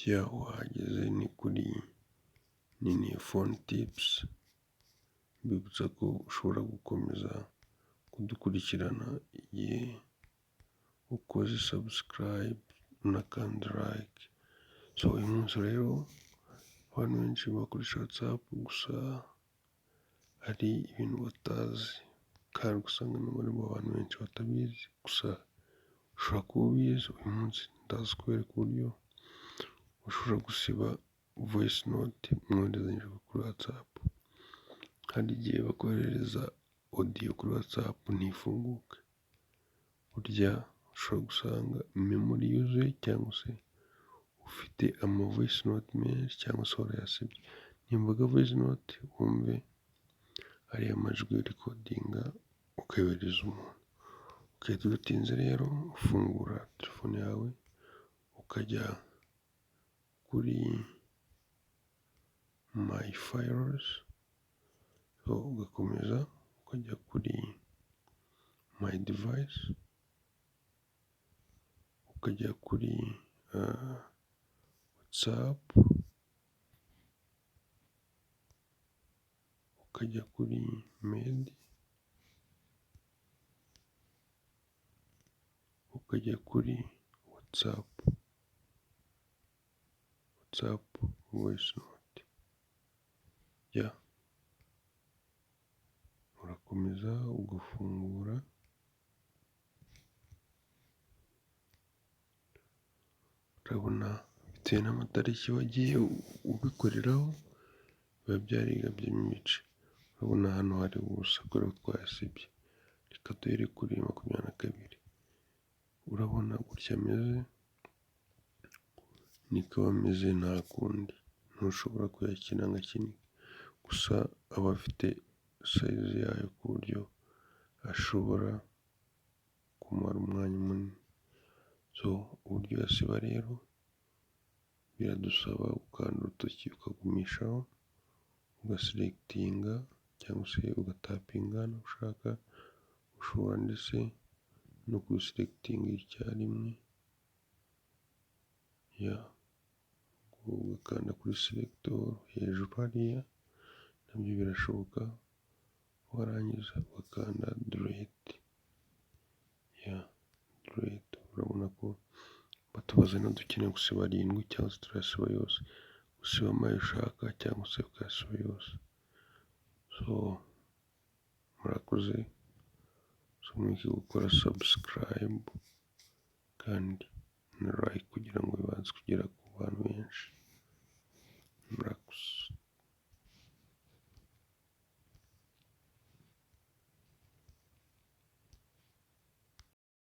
Yeah, wahageze, ni kuri Nini Phone Tips. Mbibutsa ko ushobora gukomeza kudukurikirana igihe ukoze subscribe unakanda like. So uyu munsi rero, abantu benshi bakoresha WhatsApp, gusa hari ibintu batazi, kandi usanga n'umubare w'abantu benshi batabizi, gusa ushobora kuba ubizi. Uyu munsi ndaza kubereka uburyo ushobora gusiba voice note mwoherezanyije kuri WhatsApp. Hari igihe bakoherereza audio kuri WhatsApp ntifunguke. Burya ushobora gusanga memory yuzuye, cyangwa se ufite ama voice note menshi, cyangwa se warayasibye. Nimvuga voice note, wumve ariya majwi recordinga ukayohereza umuntu. Ugahita udatinze rero ufungura telefone yawe, ukajya kuri My Files, ugakomeza ukajya kuri My Device, ukajya kuri WhatsApp, ukajya kuri Media, ukajya kuri WhatsApp, WhatsApp voice note. Yeah, urakomeza ugafungura, urabona bitewe n'amatariki wagiye ubikoreraho biba byarigabyemo ibice. Urabona hano hari ubusa kubera ko twayasibye. Reka duhere kuri 22. Urabona gutya ameze, niko aba ameze, nta kundi, ntushobora kuyakina ngo akinike. Gusa aba afite size yayo ku buryo ashobora kumara umwanya munini. So uburyo uyasiba rero, biradusaba gukanda urutoki ukagumishaho, ugaselectinga cyangwa se ugatapinga hano ushaka, ushobora ndetse no kubiselectinga icyarimwe. Yeah, ugakanda kuri select all hejuru hariya, nabyo birashoboka, warangiza ugakanda delete. Yeah, delete. Urabona ko batubaza niba dukeneye gusiba arindwi cyangwa se turayasiba yose. Usibamo ayo ushaka cyangwa se ukayasiba yose. So murakoze, so mwibuke gukora subscribe kandi na like kugira ngo bibanze kugera ku